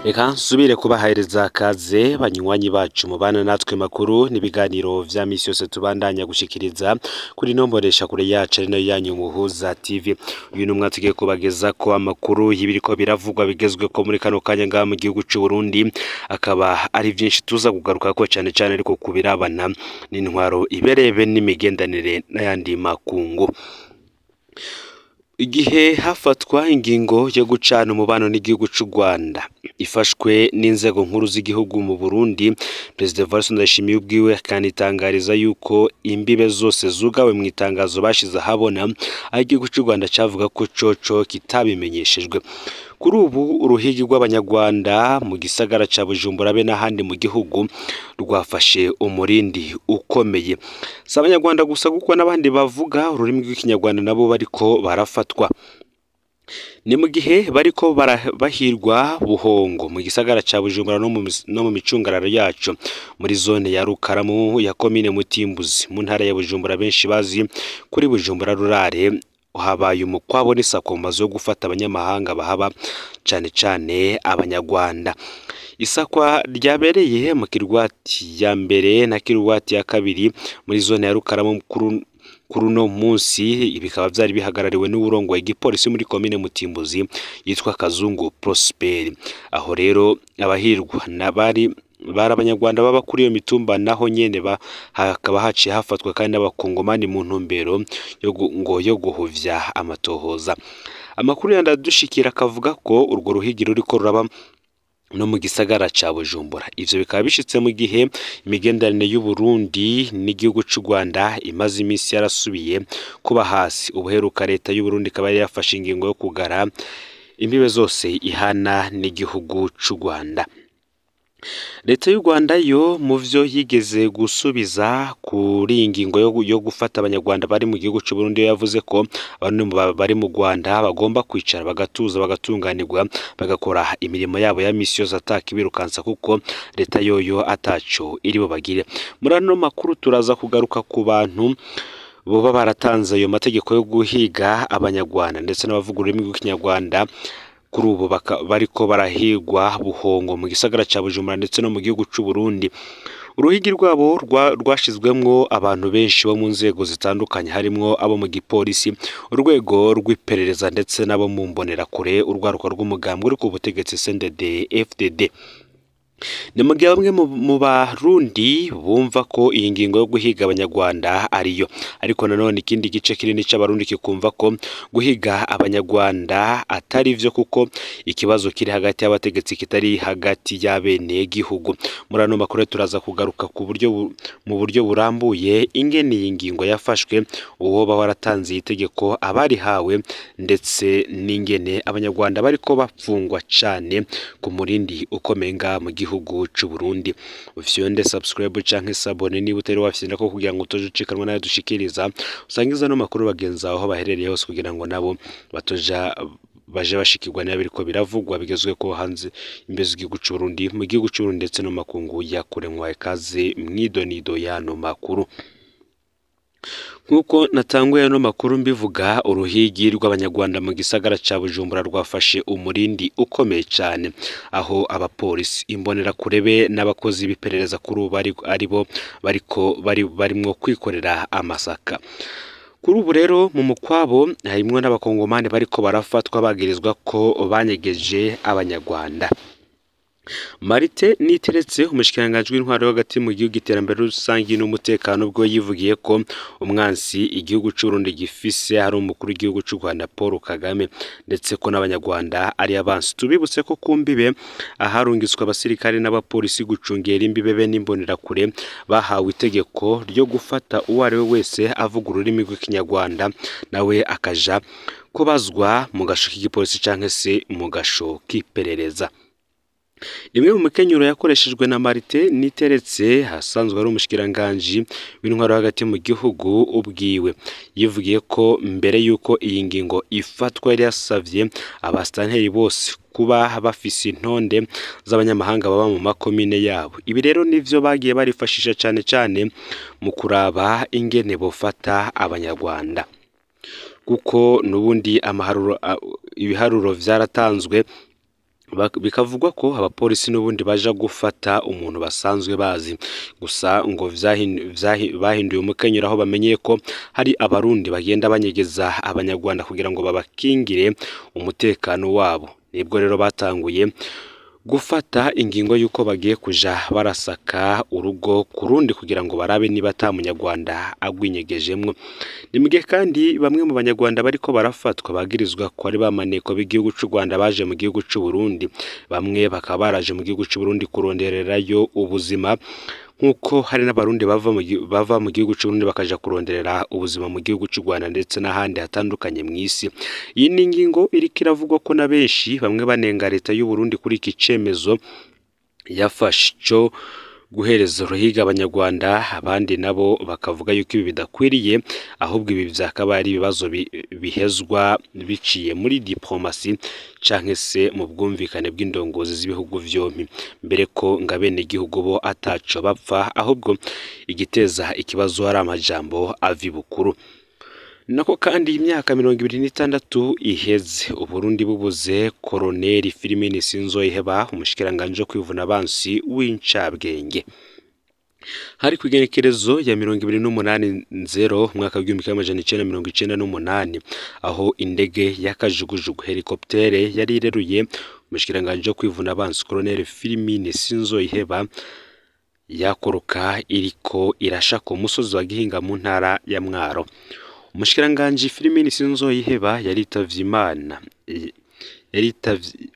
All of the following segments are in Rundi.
Reka nsubire kubahereza kaze banywanyi bacu mubana natwe makuru n'ibiganiro vya misi yose tubandanya gushikiriza kuri nomboresha kure yacu ari nayo yanyu Muhuza TV. Uyu numwe tugiye kubageza ko amakuru y'ibiriko biravugwa bigezwe ko muri kano kanya ngaha mu gihugu c'u Burundi, akaba ari vyinshi tuza kugaruka ko cane cane ariko kubirabana n'intwaro iberebe n'imigendanire n'ayandi makungu. Igihe hafatwa ingingo yo gucana umubano n'igihugu c'u Rwanda ifashwe n'inzego nkuru z'igihugu mu Burundi, Perezida Evariste Ndayishimiye ubwiwe akanitangariza yuko imbibe zose zugawe mu itangazo bashize ahabona, aho igihugu c'u Rwanda cavuga ko coco kitabimenyeshejwe. Kuri ubu uruhigi rw'abanyarwanda mu gisagara ca Bujumbura be n'ahandi mu gihugu rwafashe umurindi ukomeye. Si abanyarwanda gusa kuko n'abandi bavuga ururimi rw'ikinyarwanda nabo bariko barafatwa. Ni mu gihe bariko bahirwa buhongo mu gisagara ca Bujumbura no mu micungararo yaco muri zone ya Rukaramu ya komine Mutimbuzi mu ntara ya Bujumbura, benshi bazi kuri Bujumbura rurare, habaye umukwabo n'isako mazu yo gufata abanyamahanga bahaba cane cane abanyarwanda. Isakwa ryabereye mu kirwati ya mbere na kirwati ya kabiri muri zone ya Rukaramu kuri uno munsi, bikaba vyari bihagarariwe n'uwurongoye igipolisi muri komine Mutimbuzi yitwa Kazungu Prosper. Aho rero abahirwa nabari bari abanyarwanda baba kuri iyo mitumba, naho nyene hakaba haciye hafatwa kandi n'abakongomani mu ntumbero yo guhovya amatohoza. Amakuru yandadushikira akavuga ko urwo ruhigi ruriko ruraba no mu gisagara ca Bujumbura. Ivyo bikaba bishitse mu gihe imigenderanire y'u Burundi n'igihugu c'u Rwanda imaze imisi yarasubiye kuba hasi. Ubuheruka leta y'u Burundi ikaba yari yafashe ingingo yo kugara imbibe zose ihana n'igihugu c'u Rwanda. Leta y'u Rwanda yo mu vyo yigeze gusubiza kuri iyi ngingo yo gufata abanyarwanda bari mu gihugu c'u Burundi, yavuze ko abantu bari mu Rwanda bagomba kwicara bagatuza bagatunganirwa bagakora imirimo yabo ya misi yose atakibirukansa, kuko leta yoyo ataco iri bubagire. Muri ano makuru turaza kugaruka ku bantu boba baratanze ayo mategeko yo guhiga abanyarwanda ndetse n'abavuga ururimi rw'ikinyarwanda kuri ubu bariko barahigwa buhongo mu gisagara ca Bujumbura ndetse no mu gihugu c'u Burundi. Uruhigi rwabo rwashizwemwo abantu benshi bo mu nzego zitandukanye, harimwo abo mu gipolisi, urwego rw'iperereza ndetse n'abo mu mbonerakure, urwaruka rw'umugambwe uri ku butegetsi CNDD FDD. Ni mu gihe bamwe mu Barundi bumva ko iyi ngingo yo guhiga abanyarwanda ariyo, ariko nanone ikindi gice kinini c'abarundi kikumva ko guhiga abanyarwanda atari vyo, kuko ikibazo kiri hagati y'abategetsi kitari hagati y'abene gihugu. Muri ano makuru turaza kugaruka ku buryo mu buryo burambuye ingene iyi ngingo yafashwe, uwo ba waratanze itegeko, abarihawe ndetse n'ingene abanyarwanda bariko bapfungwa cane ku murindi ukomeye ngaha mu gihugu c'u Burundi. Ufyonde subscribe canke sabone niba utari wafyonda ko kugira ngo utoje ucikanwa nayo dushikiriza, usangiza no makuru bagenzi aho baherereye hose kugira ngo nabo batoja baje bashikirwa n'abiriko biravugwa bigezwe ko hanze imbere z'igihugu c'u Burundi, mu gihugu c'u Burundi ndetse no makungu ya kure. Nkwaye kaze mwidonido y'ano makuru. Nkuko natanguye ano makuru mbivuga, uruhigi rw'abanyarwanda mu gisagara ca Bujumbura rwafashe umurindi ukomeye cane, aho abapolisi, imbonerakure be n'abakozi b'iperereza kuri ubu aribo bariko barimwo kwikorera amasaka. Kuri ubu rero mu mukwabo harimwo n'abakongomani bariko barafatwa bagirizwa ko banyegeje abanyarwanda. Marite Niteretse, umushikiranganji w'intwaro hagati mu gihugu, iterambere rusangi n'umutekano, ubwo yivugiye ko umwansi igihugu c'u Burundi gifise hari umukuru w'igihugu c'u Rwanda Paul Kagame, ndetse ko n'abanyarwanda ari abansi. Tubibutse ko ku mbibe aharungitswe abasirikare n'abapolisi gucungera imbibe be n'imbonerakure bahawe itegeko ryo gufata uwo ari we wese avuga ururimi rw'ikinyarwanda, nawe akaja kubazwa mu gasho k'igipolisi canke se mu gasho k'iperereza. Imwe mu mikenyero yakoreshejwe na Marite Niteretse, hasanzwe ari umushikiranganji w'intwaro hagati mu gihugu ubwiwe, yivugiye ko mbere yuko iyi ngingo ifatwa yari yasavye abasitanteri bose kuba bafise intonde z'abanyamahanga baba mu makomine yabo. Ibi rero nivyo bagiye barifashisha cane cane mu kuraba ingene bofata abanyarwanda, kuko nubundi ibiharuro vyaratanzwe Bikavugwa ko abapolisi n'ubundi baja gufata umuntu basanzwe bazi, gusa ngo bahinduye umukenyero aho bamenyeye ko hari abarundi bagenda banyegeza abanyarwanda kugira ngo babakingire umutekano wabo. Nibwo rero batanguye gufata ingingo y'uko bagiye kuja barasaka urugo ku rundi kugira ngo barabe niba ata munyarwanda agwinyegejemwo. Ni mu gihe kandi bamwe mu banyarwanda bariko barafatwa bagirizwa ko ari bamaneko b'igihugu c'u Rwanda baje mu gihugu c'u Burundi, bamwe bakaba baraje mu gihugu c'u Burundi kurondererayo ubuzima, nk'uko hari n'abarundi bava mu gihugu c'u Burundi bakaja kuronderera ubuzima mu gihugu c'u Rwanda ndetse n'ahandi hatandukanye mw'isi. Iyi ni ingingo iriko iravugwa ko na benshi, bamwe banenga leta y'u Burundi kuri iki cemezo yafashe co guhereza uruhiga abanyarwanda, abandi nabo bakavuga yuko ibi bidakwiriye, ahubwo ibi vyakaba ari ibibazo bihezwa biciye muri diplomasi canke se mu bwumvikane bw'indongozi z'ibihugu vyompi, mbere ko ngo abenegihugu bo ataco bapfa, ahubwo igiteza ikibazo ari amajambo ava ibukuru. Nako kandi imyaka 26 iheze Uburundi bubuze Koloneli Filimini Sinzoyiheba, umushikiranganji wo kwivuna abansi w'incabwenge. Hari kw'igenekerezo ya 28/0 umwaka w'1998, aho indege y'akajugujugu helicoptere yari ireruye umushikiranganji wo kwivuna abansi Koloneli Filimini Sinzoyiheba yakoroka iriko irasha ku musozi wa Gihinga mu ntara ya Mwaro. Umushikiranganji Filimini Sinzoyiheba yaritavye Imana,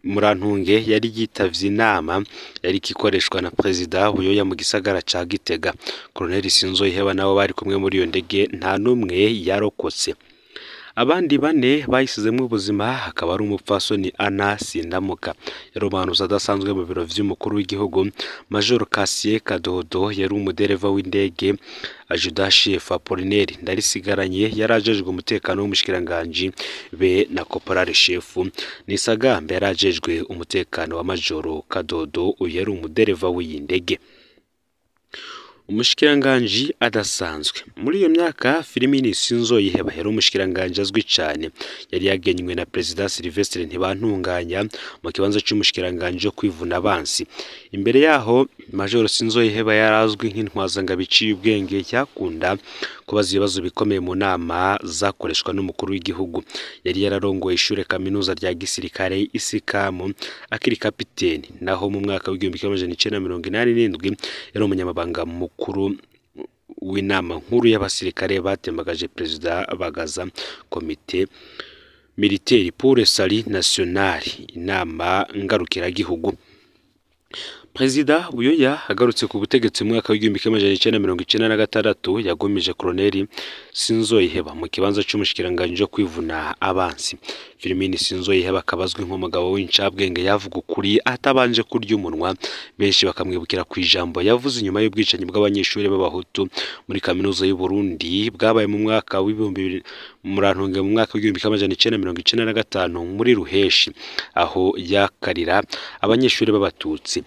Murantunge yari yitavye inama yariko ikoreshwa na Perezida Buyoya mu gisagara ca Gitega. Koloneli Sinzoyiheba nabo bari kumwe muri iyo ndege nta n'umwe yarokotse. Abandi bane bayisizemwo ubuzima akaba ari umupfasoni Anna Sindamuka, yari umuhanuzi adasanzwe mu biro vy'umukuru w'igihugu, Major Cassier Kadodo yari umudereva w'indege, Ajuda Chef Apollinaire Ndarisigaranye yari ajejwe umutekano w'umushikiranganji be na Corporal Chef Nisagambe yari ajejwe umutekano wa Major Kadodo, uyu yari umudereva w'iyi ndege. Umushikiranganji adasanzwe muri iyo myaka Filimini Sinzoyiheba yari umushikiranganji azwi cane, yari yagenywe na Perezida Sylvestre Ntibantunganya mu kibanza c'umushikiranganji wo kwivuna abansi. Imbere yaho Major Sinzoyiheba yari azwi nk'intwazangabo iciye ubwenge, yakunda kubaza ibibazo bikomeye mu nama zakoreshwa n'umukuru w'igihugu. Yari yararongoye ishure kaminuza rya gisirikare Isikamu akiri kapiteni, naho mu mwaka w'1987 yari umunyamabanga mukuru w'inama nkuru y'abasirikare batembagaje Perezida Bagaza, komite militaire pour le salut national, inama ngarukiragihugu. Perezida Buyoya agarutse ku butegetsi mu mwaka w'1996 yagumije Koloneli Sinzoyiheba mu kibanza c'umushikiranganji wo kwivuna abansi. Filimini Sinzoyiheba akaba azwi nk'umugabo w'incabwenge, yavuga ukuri atabanje kurya umunwa, benshi bakamwibukira ku ijambo yavuze inyuma y'ubwicanyi bw'abanyeshuri b'abahutu muri kaminuza y'u Burundi bwabaye mu mwaka w'ibihumbi bibiri Murantunge mu mwaka w'1995 muri Ruheshi, aho yakarira abanyeshuri b'abatutsi.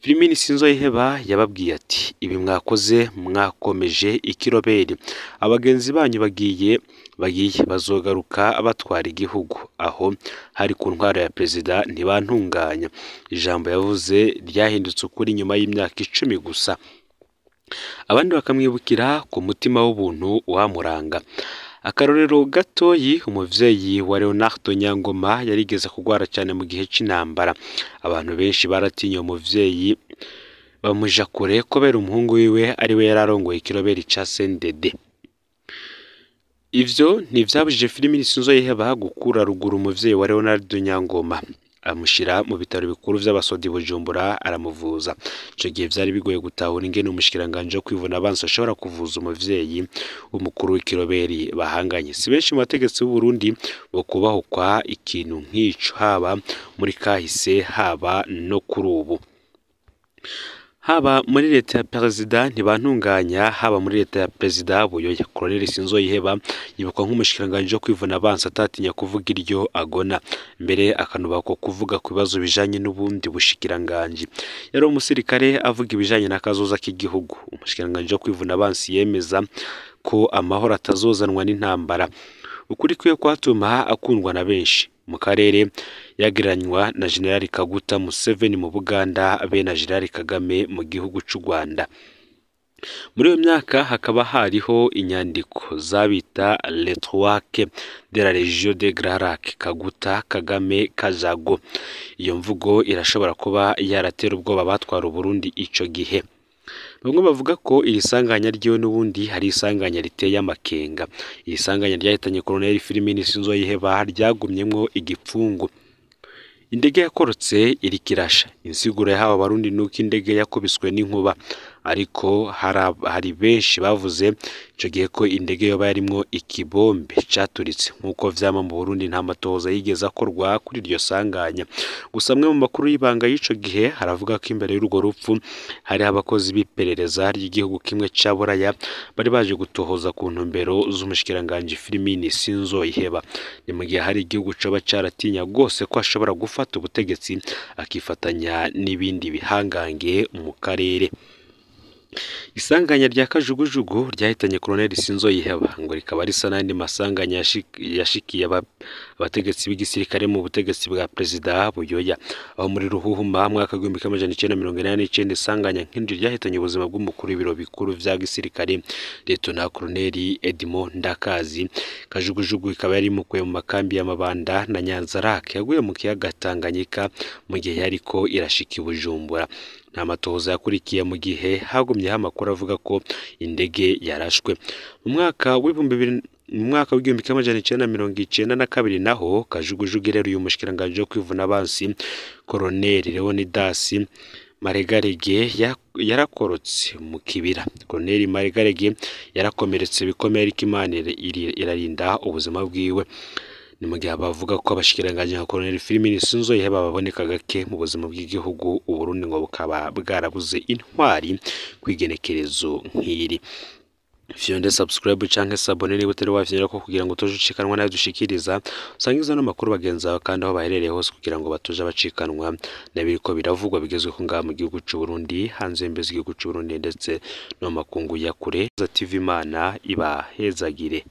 Filimini Sinzoyiheba yababwiye ati: ibi mwakoze mwakomeje ikiroberi, abagenzi banyu bagiye bazogaruka batwara igihugu. Aho hari ku ntwaro ya Perezida Ntibantunganya. Ijambo yavuze ryahindutse ukuri nyuma y'imyaka 10 gusa. Abandi bakamwibukira ku mutima w'ubuntu wamuranga. Akarorero gatoyi, umuvyeyi wa Leonardo Nyangoma yarigeze kugwara cyane mu gihe c'intambara. Abantu benshi baratinye umuvyeyi bamuja kure kubera umuhungu wiwe ari we yararongoye ikiroberi ca CNDD. Ivyo ntivyabujije Filimini Sinzoyiheba gukura ruguru umuvyeyi wa Leonardo Nyangoma, amushira mu bitaro bikuru vy'abasodi Bujumbura aramuvuza. Ico gihe vyari bigoye gutahura ingene umushikiranganji wo kwivuna abansi ashobora kuvuza umuvyeyi w'umukuru w'ikiroberi bahanganye. Si benshi mu bategetsi b'u Burundi bo kubahukwa ikintu nk'ico, haba muri kahise haba no kuri ubu. Haba muri leta ya Perezida Ntibantunganya, haba muri leta ya Perezida Buyoya, Koloneli Sinzoyiheba yibukwa nk'umushikiranganji wo kwivuna abansi atatinya kuvuga iryo agona, mbere akanubakwa kuvuga ku bibazo bijanye n'ubundi bushikiranganji. Yari umusirikare avuga ibijanye n'akazoza k'igihugu. Umushikiranganji wo kwivuna abansi yemeza ko amahoro atazozanwa n'intambara. Ukuri kwiwe kwatuma akundwa na benshi. mu karere, yagereranywa na General Kaguta Museveni mu Buganda be na General Kagame mu gihugu c'u Rwanda. Muri iyo myaka hakaba hariho inyandiko zabita Les Trois K de la Région de Grands Lacs, Kaguta, Kagame, Kajago. Iyo mvugo irashobora kuba yaratera ubwoba abatwara Uburundi ico gihe. Bamwe bavuga ko iri sanganya ryiwe n'ubundi hari isanganya riteye amakenga. Iri sanganya ryahitanye Colonel Firmin Sinzoyiheba ryagumyemwo igipfungu. Indege yakorotse iriko irasha. Insiguro yahawe abarundi nuko indege yakubiswe n'inkuba, ariko hari benshi bavuze ico gihe ko indege yoba yarimwo ikibombe caturitse. Nk'uko vyama mu Burundi, nta matohoza yigeze akorwa kuri iryo sanganya. Gusa amwe mu makuru y'ibanga y'ico gihe haravuga ko imbere y'urwo rupfu hariho abakozi b'iperereza ry'igihugu kimwe ca Buraya bari baje gutohoza ku ntumbero z'umushikiranganji Firmin Sinzoyiheba. Ni mu gihe hari igihugu coba caratinya rwose ko ashobora gufata ubutegetsi akifatanya n'ibindi bihangange mu karere. Isanganya rya kajugujugu ryahitanye Colonel Sinzoyiheba ngo rikaba risa n'andi masanganya yashikiye abategetsi b'igisirikare mu butegetsi bwa Perezida Buyoya, aho muri Ruhuhuma mwaka 1989 isanganya nk'iryo ryahitanye ubuzima bw'umukuru w'ibiro bikuru vya gisirikare Lieutenant Colonel Edmond Ndakazi. Kajugujugu ikaba yari imukuye mu makambi ya Mabanda na Nyanza-Lac, yaguye mu kiyaga Tanganyika mu gihe yariko irashika i Bujumbura. Nta matohoza yakurikiye mu gihe hagumyeho amakuru avuga ko indege yarashwe. Mu mwaka w'1992 naho kajugujugu ireruye umushikiranganji wo kwivuna abansi Colonel Leonidas Maregarege yarakorotse mu kibira. Colonel Maregarege yarakomeretse bikomeye, ariko Imana irarinda ubuzima bwiwe. Ni mu gihe bavuga ko abashikiranganji nka Colonel Firmin Sinzoyiheba baboneka gake mu buzima bw'igihugu, Uburundi ngo bukaba bwarabuze intwari kw'igenekerezo nk'iri. Fyonde subscribe canke s'abonner niba utari wafyonda ko kugira ngo utoje ucikanwa nayo dushikiriza, usangiza n'amakuru bagenzi bawe kandi aho baherereye hose kugira ngo batoje abacikanwa n'ibiriko biravugwa bigezweho ngaha mu gihugu c'u Burundi, hanze y'imbibe z'igihugu c'u Burundi ndetse no mu makungu ya kure. TV Imana ibahezagire.